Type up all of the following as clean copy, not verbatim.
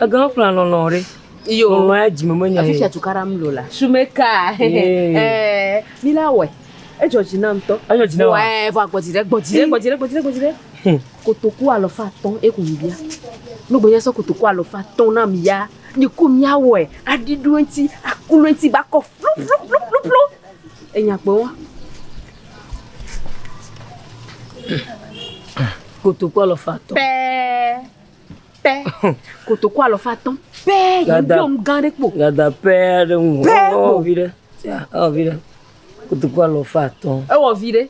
Ega ƒle lɔlɔ ɖe. Iyo. Lɔlɔ ya dzime menya ye. Afifia tukaɖa m lo la. Sumeka. Ee. Ɛɛ, mi la wɔe. Edzɔ dzi nam ŋutɔ. Edzɔ dzi na wòa? Wɔe, vɔ gbɔdzi ɖe, gbɔdzi ɖe, gbɔdzi ɖe, gbɔdzi ɖe, gbɔdzi ɖe. Kotoku alɔfa atɔ̃ eko mi bia. Ne gbe nye sɔ kotoku alɔfa atɔ̃ na mi ya, nye ko miawɔe, aɖi ɖo eŋuti, aku ɖo eŋuti, ba kɔ flu flu flu flu flu. Enya kpɔe wa. Kotoku alɔfa atɔ̃. Pɛɛ, pɛ. Kotoku alɔfa atɔ̃. Pɛɛ, nye Dada. biɔ nu gã ɖe kpo. Dada pɛɛ ɖe ŋu. Pɛɛ kpo. Ewɔ vi ɖe. Sia, ewɔ vi ɖe. Kotoku alɔfa atɔ̃. Ewɔ vi ɖe.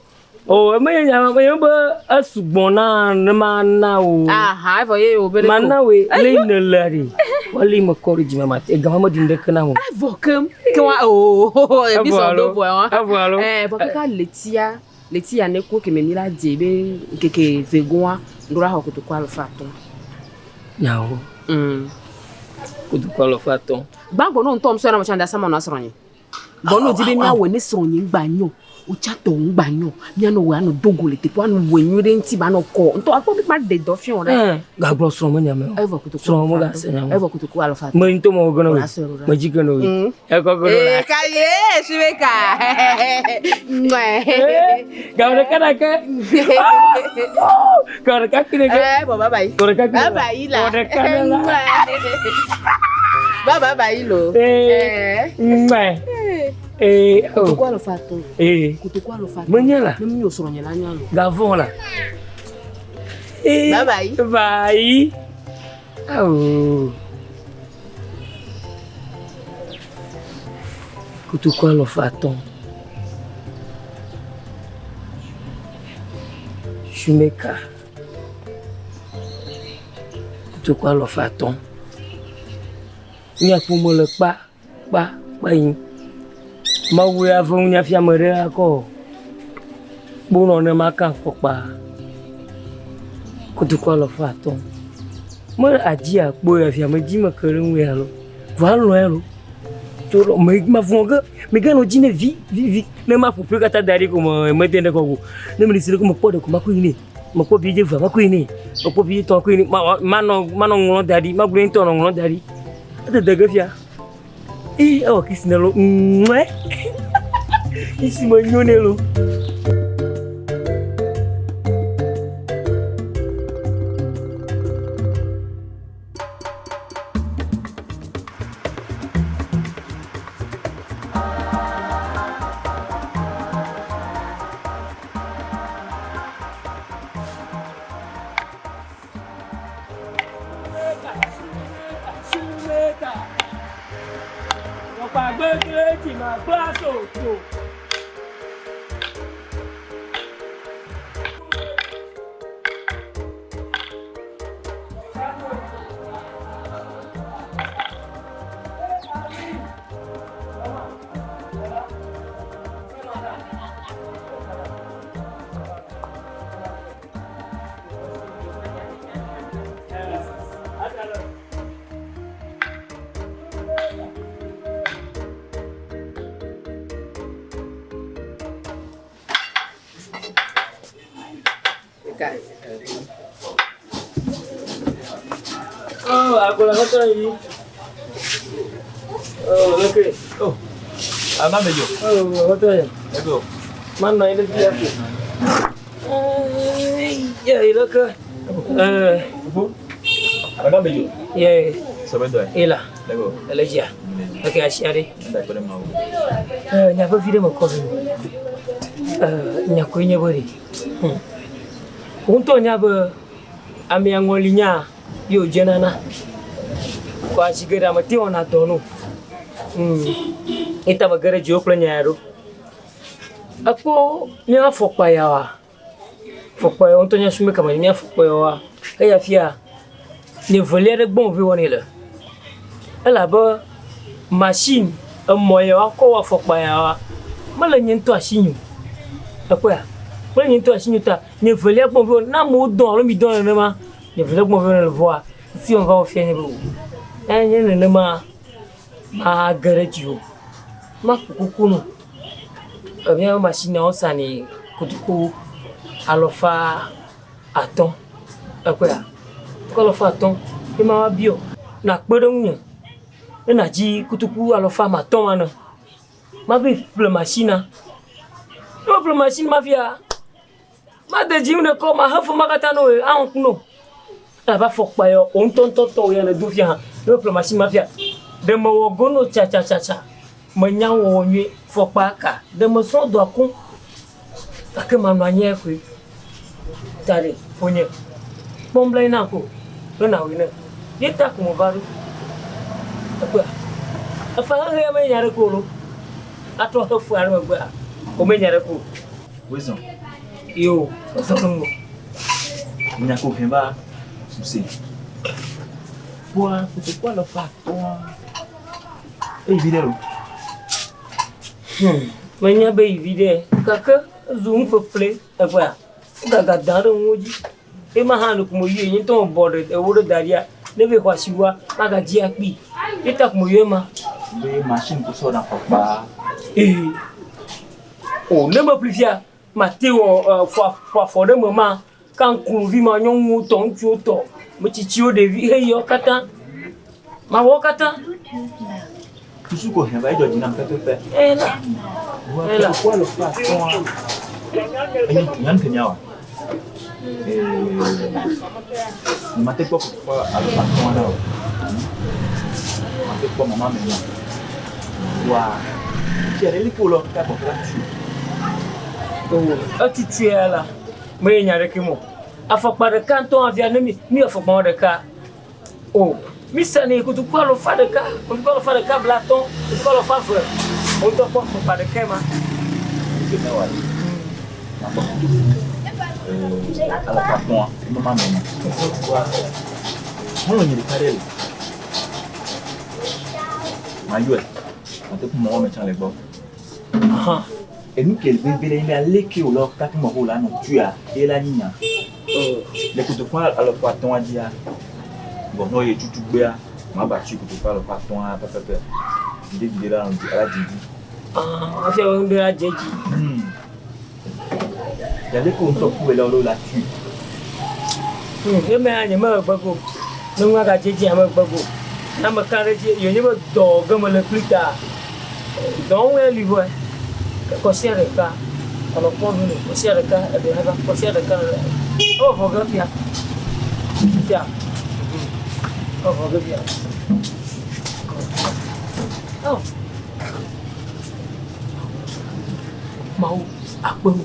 O, emenye nya menye be esugbɔ na ne mana o. Aha, evɔ ye wò be ɖe ko. Mana woe, le yi ne lea ɖe. Wale me kɔ ɖe dzime ma te, egama meɖi ŋɖeke na o. Evɔ kem, ke wa o, ebi Evɔ sɔ alo? do vɔe wa. Evɔ alo? Ɛɛ, vɔ kaka letia, letia ne ku keme mi la dze be ŋkeke vegoa, ŋɖo la xɔ kotoku alɔfa atɔ̃. Nyawo. Kotoku alɔfa atɔ̃. Gbãgbɔ ne ŋutɔ ŋusɔ na me tsã da sama nɔ srɔ̃nye. Vɔ ne wòdi be míawɔe ne srɔ̃nye ŋgba nyɔ, wotsa tɔ ŋgba nyɔ, míanɔ wɔe anɔ do go le teƒe anɔ wɔe nyuie ɖe eŋuti ba nɔ kɔ. Ŋutɔ akpɔ be ma ɖe dɔ fiɔ ɖe. Ɛɛ, gagblɔ srɔ̃ me nya me o. Evɔ kotoku Srɔ̃ alɔfa megase atɔ̃. nya me o. Evɔ kotoku alɔfa atɔ̃. Me ŋutɔ mewɔ ge na wòe. Wòasɔe ɖo ɖa. Medzi ge na wòe. Ekɔ ge ɖo ɖa. Ee, kaye, Shibeka. Ŋmɛ. Gawo ɖeka ɖeke. Gawo ɖeka kpi ɖeke. Eh, bon, bye bye. Gawo ɖeka kpi Bye ɖeke. bye la. Gawo ɖeka ɖe la. Bye bye bye lo. Ee. Ŋmɛ. Ee. o. Kotoku alɔfa atɔ̃. Ee. Kotoku alɔfa atɔ̃. Menye la. Ne mi srɔ̃nye la nya lo. Gavɔ la. Ee. Bye bye. Bye. Awo. Kotoku alɔfa atɔ̃. Shumeka. Kotoku alɔfa atɔ̃. Mía ƒome le kpa kpa kpa yim. Mawu ya ve ŋu hafi ame ɖe akɔ kponɔ ne maka afɔkpa. Kotoku alɔfa atɔ̃. Me adzi akpɔe hafi medzi meke ɖe ŋu ya lo. Vɔa elɔ̃e lo. Tso ɖo me mavɔ̃ ge meganɔ dzi ne vi vi vi ne maƒo ƒe katã da ɖi ko me mede ɖe kɔ go. Ne mele si ɖe ko mekpɔ ɖe ko makɔe nɛ. Mekpɔ vi dze vea makɔe nɛ. Mekpɔ vi etɔ̃ makɔe nɛ. Ma manɔ manɔ ŋlɔ da ɖi. Magblɔ ye ŋutɔ nɔ ŋlɔ da ɖi. Edede ge fia. Ii ewɔ kisi ne lo. Ŋmɛ. Kisi me nyo ne lo. Oh, agbɔlɔ kɔtɔ yi. Oh, okay. Oh, ama me yo. Oh, kɔtɔ yi. Ego. Manɔ anyi ɖe fia ko. Ye, leke. Eh, Ama me yo. ye, Sɔbɛ dɔ ye. ela. Ego. Ele dzia. Ok, asia ɖe. Enda kpe ɖe mawu. Eh, nya vevi ɖe mekɔ vi. Eh, nya koe nye be ɖe. Wò ŋutɔ nya be amea ŋɔli nya ye wòdzena na. Kɔ asi geɖe ame te wɔna dɔ no. Eta mege ɖe dziwò kple nya ya ɖo. Ekpɔ mía afɔkpa ya wa? Fɔkpa ya wo ŋutɔ nya su meka me mía afɔkpa ya wa? Eya fia nye velia ɖe gbɔ vi wɔnɛ le. Elabe machine emɔ ya woakɔ wɔ afɔkpa ya wa mele nye ŋutɔ asinye o. Ekpɔea? Mele nye ŋutɔ asinye o ta nye velia gbɔ vi wɔnɛ. Ne amewo dɔ alo mi dɔ nenema nye velia gbɔ vi wɔnɛ le vɔa fi meva wɔ fia nye be o. Ne nye nenema mage ɖe dziwò. Maƒo kuku nɔ. Míaƒe machine wosanɛ kotoku alɔfa atɔ̃. Ekpɔea? Kotoku alɔfa atɔ̃ ye ma va biɔ. Nàkpe ɖe ŋunye ne nàdzi kotoku alafa ame atɔ̃ ma nam. Mava yi ƒle mashina. Ne meƒle mashini ma fia, made dzi ŋu ɖekɔ, maxe fe ma katã na wò awɔ ŋku na wò. Elabe afɔkpa ya wò ŋutɔŋutɔ tɔwò ya nèdo fia hã, ne meƒle mashini ma fia, ɖe mewɔ gono tsatsatsa, menya wɔwɔ nyuie, fɔkpa ka, ɖe mesrɔ̃ dɔa koŋ gake manɔ anyi ya koe. Ta ɖe fonye, kpɔ nublanui nam ko ne nàwɔe ne. Ye ta ko meva ɖo. Ekpɔea? Efe xexea menye nya ɖeke o lo. Atrɔ xe fea ɖe megbea, womenye nya ɖeke o. Wezɔ. Yo, ezɔ ɖe ŋgɔ. Nya ko hɛn va suse. Kpɔa, kotokua le ƒe atɔ̃a. Eyi vi ɖe lo. Menya be yi vi ɖe gake ezu nuƒeƒle egbea. Wogaga da ɖe nuwo dzi. Ye ma hã ɖeko meyɔe nye ŋutɔ mebɔ ɖe ewo ɖe da ɖia, ne eva xɔ asi wua, magadzi akpee. Ye ta ko meyɔe ma. Be machine ko sɔ na afɔkpa. Ee. O ne meƒli fia, mate wɔ ƒo afɔ ɖe eme ma, ke ŋkuvi ma nyɔnuwo tɔ, ŋutsuwo tɔ, metsitsiwo, ɖevi heyiwo katã. Mawɔ wo katã. Susu ko hɛn va edzɔ dzi nam pɛpɛpɛ. Ela. Ela. Kua le fa tɔa. Enye nyan ke nyawa. Eh. Mate kpɔ kpɔ alo fa tɔa ɖa o. Mate kpɔ mama me nya. Wa. Fia ɖe li ko lɔ ka kpɔ la tu. O, etutu ya la. Me nya ɖeke mo. Afɔkpa ɖeka ŋutɔ afia ne mi mi afɔkpa ɖeka. O, mísenɛ kotoku alafa ɖeka, kotoku alafa ɖeka blatɔ̃, kotoku alafa eve. Wò ŋutɔ kpɔ afɔkpa ɖekae ma. Alafa atɔ̃a, mama me ma. Xɔlɔ̃nye ɖeka ɖe li. Mayɔe. Mate ŋu mɔ wɔme tsã le egbɔ. Enu ke le veve ɖe nye be aleke wòle kaka me wòle anɔ tuia ye la nyi nya. Le kotoku alafa atɔ̃a dzia, vɔ ne woyi tutu gbea, maba tui kotoku alafa atɔ̃a pɛpɛpɛ. Viɖe viɖe la nɔ ala didi. Hafi ame ŋutɔ adze edzi. Ya leke wo ŋutɔ kpɔe la wo la tui. Eme ya nye me gbe go. Ne nua gadze edzi ame gbe go. Ne ame ka ɖe edzi yenye be dɔ ge mele kpli ta. Dɔ ŋue li vɔe. Kɔsia ɖeka alo kpɔ nu ne kɔsia ɖeka eɖe hã va kɔsia ɖeka ewɔ vɔ ge fia. Fia. Ewɔ vɔ ge fia. Oh. Mawu akpe nu.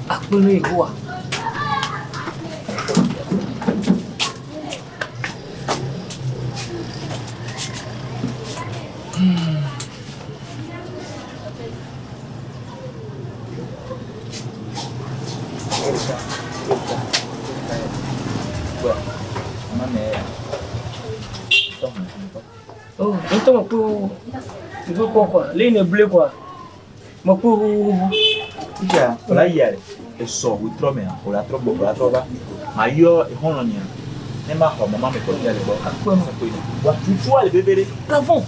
Akpe nu Yehowa. Oh, ŋutɔ mekpɔ ŋgɔ kpɔ kɔa, lé ne ble kɔa, mekpɔ xoxoxo. Fifia, wòla yia ɖe, esɔ wòtrɔ mea, wòla trɔ gbɔ, wòla trɔ va. Mayɔ exɔlɔ̃nyea, ne maxɔ mama me kɔfia le gbɔ. Akpe nu. Wa tutua le veve ɖe. Gavɔn,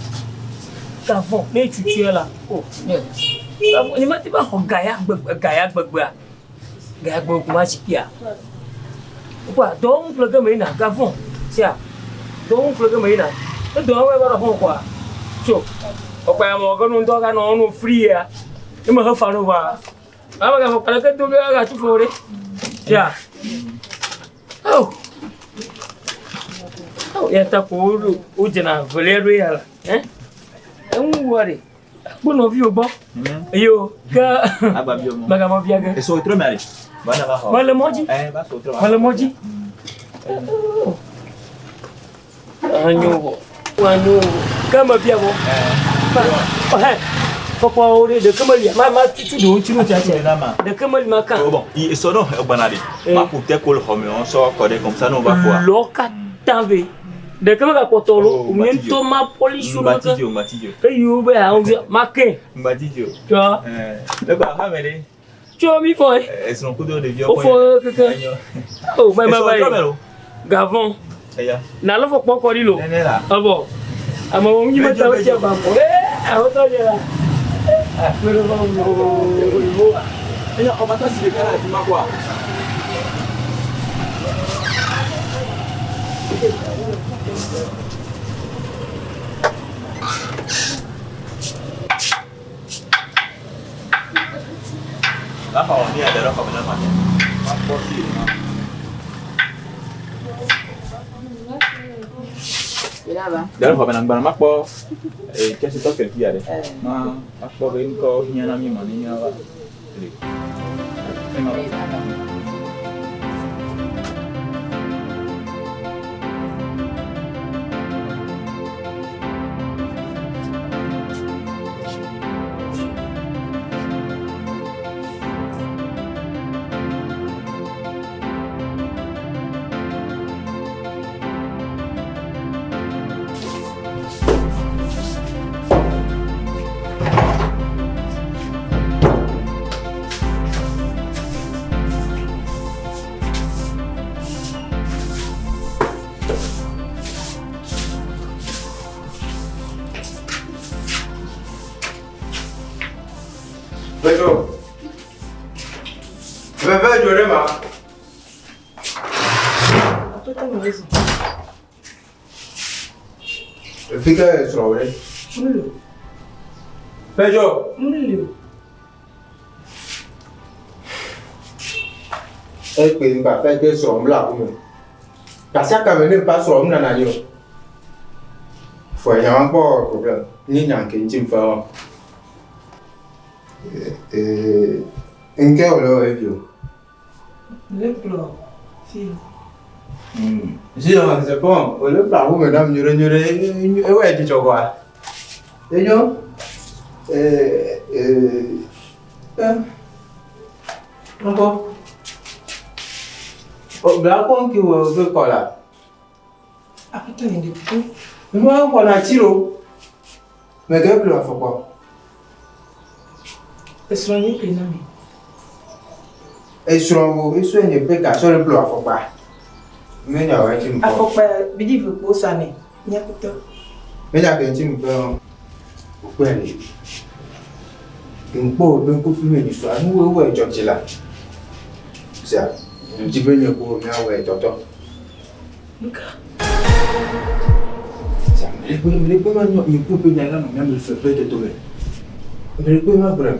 gavɔn, ne tutua la, o, ne, gavɔn, nye mate va xɔ gaya gbegbe, gaya gbegbea, gaya gbegbe ko ma tsi kpia. Kpɔa, dɔwɔnu ƒle ge meyina, gavɔn, sia, dɔwɔnu ƒle ge meyina. Ne dɔwɔnu va ɖe xɔme kɔa, tso, xɔkpa ya mewɔ ge nu ŋutɔ ganɔ nu free ya, ne mehe fa nu vɔa, ame ga xɔkpa ɖeke do ge agatu fo ɖe. Sia. Oh. Oh, ya ta ko wo wodzena velia ɖo ya la. Eh? Eŋu wua ɖe. Kpɔ nɔviwò gbɔ. Eyo ke megamɔ bia ge. Esɔ trɔ mea ɖe. Bana va xɔ. Mele mɔ dzi. Eh, va sɔ trɔ. Mele mɔ dzi. Anyo vɔ. Anyo vɔ. Ke mebia vɔ. Ɔhɛ. Fɔkpawo ɖe ɖeke melia. Ma ma tutu ɖewo ŋuti nu tiatia. Ɖeke meli ma kan. Oh bon, esɔ ɖo egbana ɖe. Ma ƒo te ko le xɔ me wɔn sɔ kɔ ɖe comme ça ne wova ƒoa. Lɔ katã ve. Ɖeke megakpɔtɔ lo. Nye ŋutɔ ma polish wo Ŋgba ti dzi o, ŋgba ti dzi o. Eyi wo be hawo ma ke. Ŋgba ti dzi o. Tsɔ. Ne kɔ axa me ɖe. Tsɔ mi fɔ. Esrɔ̃ kudo ɖeviwo. Wofɔ keke. O bye bye Esɔ trɔ me bye. lo. Gavɔn. Eya. Nalo fɔ kpɔ kɔ ɖi lo. Nene la. Evɔ. Amewo ŋu meta wo tia ba fɔ. Ee awo tɔ dze la. Akpe ɖe va wo. Eya xɔ ma tɔ si ɖeka le afi ma kɔa. La xɔ mi ya da ɖe xɔ me na ma. Ma kpɔ fi ma. Da ɖe xɔ me na gbana ma kpɔ e kɛse tɔ ke fi ya ɖe. Ma ma kpɔ be ŋkɔ hiã na mi ma ne mia va. Le. Vejo. Veve dzo ɖe ma. Aƒetɔ me wozɔ. Fi ke srɔ̃wò ɖe. Mlo. Vejo. Mlo. Ekpe ŋgba fɛ ke srɔ̃ mla aƒeme. Gasiagame ne ŋfa srɔ̃ ŋnana anyi o. Fɔ nya ma kpɔ problem. Nye nya ke ŋuti ŋfa wa. Ŋke wòle wɔ evi o. Le kplɔ fi. Si c'est bon. Wòle kplɔ aƒeme nam nyuie nyuie. Ewɔe dzidzɔ kɔa. Enyo. Ŋkɔ. Bla kpɔ ŋke wɔ be kɔ la. Aƒetɔ nye ɖe kuku. Nua xɔ na tsi lo. Mege ƒle afɔkpa. Esrɔ̃ nye ƒle na mi. Esrɔ̃ wo, esrɔ̃ nye ƒe gasɔ le ƒle afɔkpa. Menya wɔ etsi ŋkɔ. Afɔkpa bidi ve kpo sa ne. Nye aƒetɔ. Menya ke ŋtsi ŋkɔ. Okpɔe le. Ŋkpɔ be ŋkufi me nyi sɔa nu wo wɔ dzɔ dzi la. Sia, ŋdzi be nye ko míawɔe tɔtɔ. Nuka? Sia, mlekpe mlekpe ma nyɔ nye ku ƒe nya la nɔ míame fe ƒe dodome. Mlekpe ma gblɔe.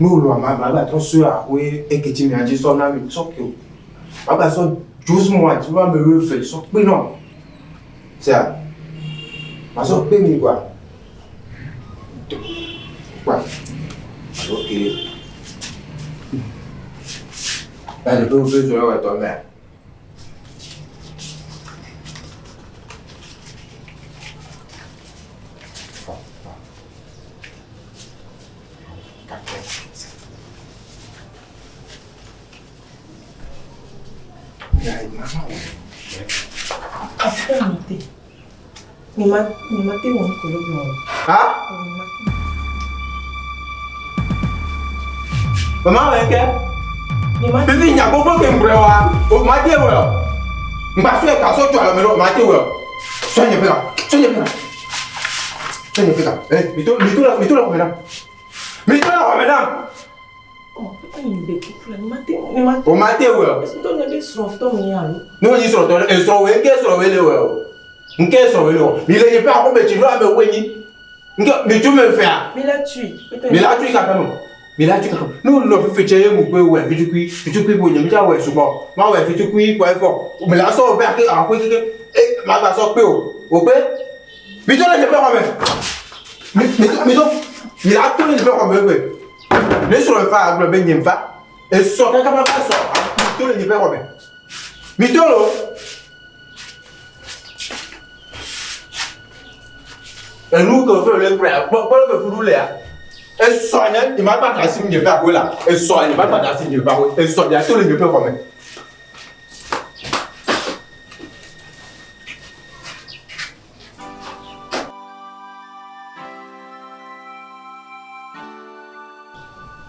Ne wolɔa ma ma gba trɔ sɔe axoe eke tsi mia dzi sɔ na mi sɔ ke o. Ma gba sɔ josmɔ dzi va ame wuieve sɔ kpe nɔ. Sia, ma sɔ kpe mi kɔa. Kɔa. Alo ke. Ba de be wo be zɔ wɔ tɔ mea. Aƒetɔ nɔ te. Nye ma nye ma te wɔ nu ko ɖo gblɔ o. Ha? Mama wɔ ke. Fifi nya gbogbo ke ŋgblɔe wa, o ma te wɔ. Ŋgba sɔe ka sɔ tso alɔme ɖo, ma te wɔ. Sɔ nye ƒe ka, sɔ nye ƒe ka. Sɔ nye ƒe ka. Eh, mi to mi to le mi to le xɔme nam. Mi to le xɔme nam. O ma te wɔ. Ne wonyi srɔ̃tɔ ɖe, esrɔ̃wòe ŋke srɔ̃wòe le wɔ o. Ŋke srɔ̃wòe le wɔ. Mi le nye ƒe aƒeme tsi ɖo ame woe nyi. Ŋke mi tso me fea. Mi la tui. Mi la tui kaka no. Mi la tui kaka. Ne wonɔ fifi tse ye mu kpe wɔ fitukui, fitukui bo nye mi tsa wɔ sugbɔ. Ma wɔ fitukui kɔ efɔ. Mi la sɔ be ake aƒe keke. E ma gba sɔ kpe o. O kpe. Mi to le nye ƒe xɔme. Mi mi mi to. Mi la to le nye ƒe xɔme gbe. Ne srɔ̃ fa agblɔ be nye va. Esɔ kaka ma va sɔ. Mi to le nye ƒe xɔme. Mi to lo. Enu ke fe le kura kpɔ kpɔ ke furu lea. Esɔ nye nye ma gba asi nye ƒe aƒe la. Esɔ nye ma gba asi nye ƒe aƒe. Esɔ mia to le nye ƒe xɔme.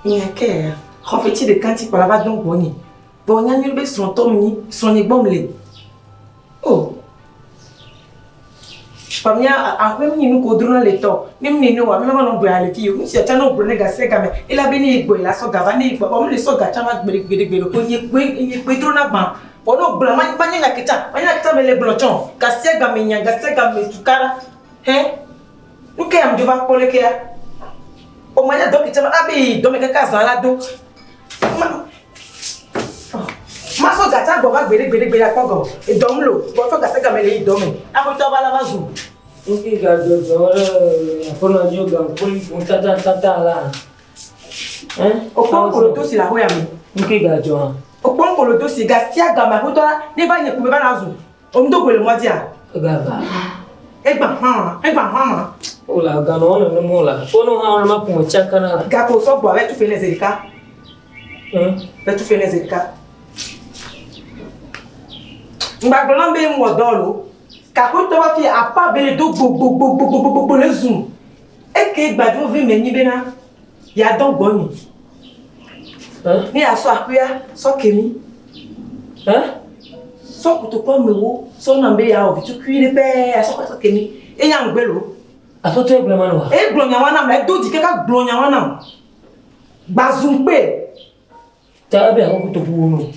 Nya ke ya, xɔfetsi ɖeka ŋuti kplɔla va do gbɔnye. Vɔ nya nyuie be srɔ̃tɔ menye, srɔ̃nye gbɔ mele. O. Vɔ mía aƒe mi nu ko drona le tɔ. Ne mi nene wa, mi va nɔ gbɔe le fi. Nu sia tsã ne wogblɔ ne ga sia game, ela be ne yi gbɔe la sɔ ga va, ne yi gbɔ, vɔ mi le sɔ ga tsã va gbeɖe gbeɖe gbeɖe o. Nye kpoe, nye kpoe drona gbã. Vɔ ne wogblɔ ma, ma nye nya ke tsã, ma nye nya ke tsã me le gblɔ tsã o. Ga sia game nya, ga sia game tukaɖa. Hɛ? Nu ke ya me dzo va kpɔ lekea? O ma nye dɔ ke tsã, abe yi dɔ me kaka zã la do. Ma masɔ gatsa gbɔ va gbeɖe gbeɖe gbeɖe akpɔ gɔ. Edɔ ŋu lo. Vɔ tsɔ gase game le yi dɔ me. Aƒetɔ va la va zu. Nuke gadzɔdzɔ ɖe aƒenɔ dzi gaŋkuli ƒom tatatata la. Okpɔ ŋkolo do si le axoya me. Nuke gadzɔa? Okpɔ ŋkolo do si gasia game aƒetɔ la ne va nye kume va na zu. Oŋdo goe le mɔ dzia? Egava. Egba hã, egba hã ma. Ola ganɔ wɔna ne mo la. Wono hã wɔna ma kume tsakana la. Gako sɔgbɔ abe tufe ne zi ɖeka. Be tufe ne zi ɖeka. Ŋgbagblɔ nam be ŋwɔ dɔ lo. Kaƒetɔ va fi apa be le do gbogbogbogbogbogbo le zum. Eke gbadwo vi me nyi bena yadɔ gbɔnyi. Ne yasɔ aƒea sɔ ke mi. Sɔ kotoku amewo sɔ nam be yeawɔ vitukui ɖe pɛɛ asɔ sɔ ke mi. Enya ŋugbe lo. Aƒetɔ gblɔ ma nɔ. Egblɔ nyawa nam la edo dzi kaka gblɔ nyawa nam. Gbazum kpe. Ta ebe akɔ kotoku wo no.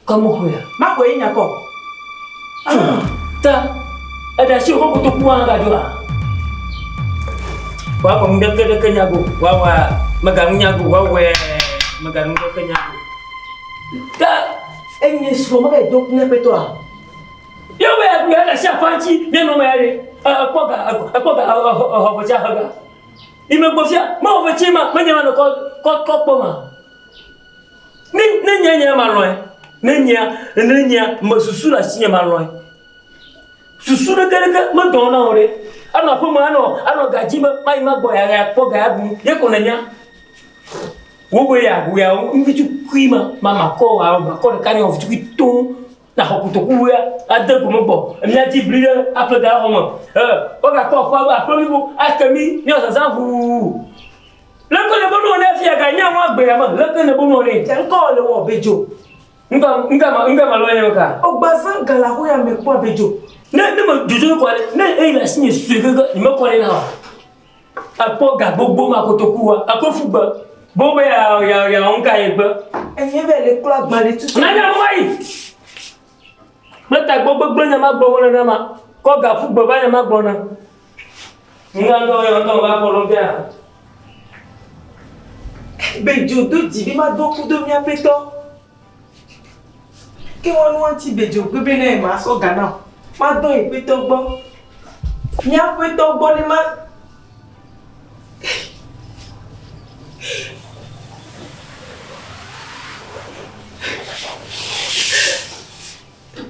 Kamo xɔya. Maxɔ ye nya kɔ. Ta eɖe asi wòkɔ kotoku hã gadzɔa. Woakɔ nu ɖeke ɖeke nya go. Woawɔa meganu nya go. Woawɔe meganu ɖeke nya go. Ta enye srɔ̃ meva yi do nye ƒetɔa. Ye be ya ɖe asi afa ŋuti míanɔ me ya ɖe. Ekpɔ ga ekpɔ ga exɔ ƒe tsia xɔ ga. Imegbe fia mewɔ ƒe tsi ma menye ma nɔ kɔ kɔ kɔ kpɔ ma. Ne ne nye nye malɔe. Ne nye ne nye me susu le asinye malɔe. Susu ɖeke ɖeke medɔ na wo ɖe. Anɔ aƒe me anɔ anɔ ga dzi be mayi magbɔ ya ya kpɔ ga ya ɖu. Ye ko nenya. Wo be ya ya ŋutsukui ma ma makɔ wa makɔ ɖeka ne ŋutsukui to na xɔ kotoku ya ade gome gbɔ. Mía dzi bli ɖe aƒe ga xɔ me. E wogakɔ aƒe aƒe blibo ake mi míawɔ zazã ʋuu. Leke ne bo ne fia ga nya wa gbe ya me. Leke ne bo ne. Tse ŋkɔ le wɔ bedzo. Nga nga ma nga ma lo ye ka. Ogbazã gala ho ya me kpɔ bedzo. Ne ne me dzodzo kɔ ale ne eyi le asi nye sue keke ne me kɔ ne na. Akpɔ ga gbogbo ma kotoku wa. Akɔ fugbe. Bo be ya ya ya ŋka ye gbe. Enye be le kplɔ agba le tutu. Na nya mo yi. Meta gbogbo gbe nya ma gbɔ wo ne ma. Kɔ ga fugbe ba nya ma gbɔ na. Nga ŋdɔ ya ŋdɔ va kpɔ lo bia. Bedzo do dzi be ma do kudo mía ƒetɔ. Ke wɔnu ŋuti bedzo gbe be ne ma sɔ ga na o. Ma dɔ yi ƒetɔ gbɔ. Mía ƒetɔ gbɔ ne ma.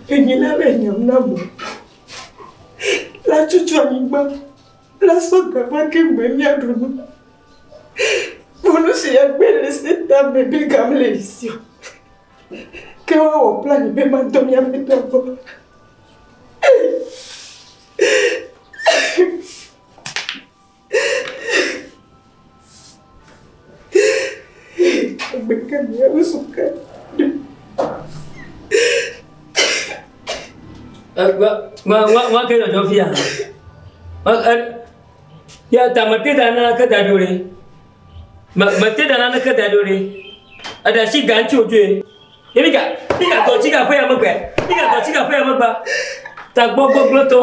Enyi la be nyam na mo. La tutu anyigba. La sɔ ga va ke me mía ɖu nu. Bonu si ya gbe le se ta me be gam le si. Ke woawɔ plan be madɔ mía ƒetɔ gbɔ. Agbe ke mía su ke. Wa ke dzɔdzɔ fia. Ya ta mete da na ke da ɖo ɖe. Mete da na ke da ɖo ɖe. Eɖe asi ga ŋuti wòdzoe. Ye mi ga mi ga dɔ tsi ga ƒe ya megbe. Mi ga dɔ tsi ga ƒe ya megbe. Tagbɔ gbɔgblɔtɔ.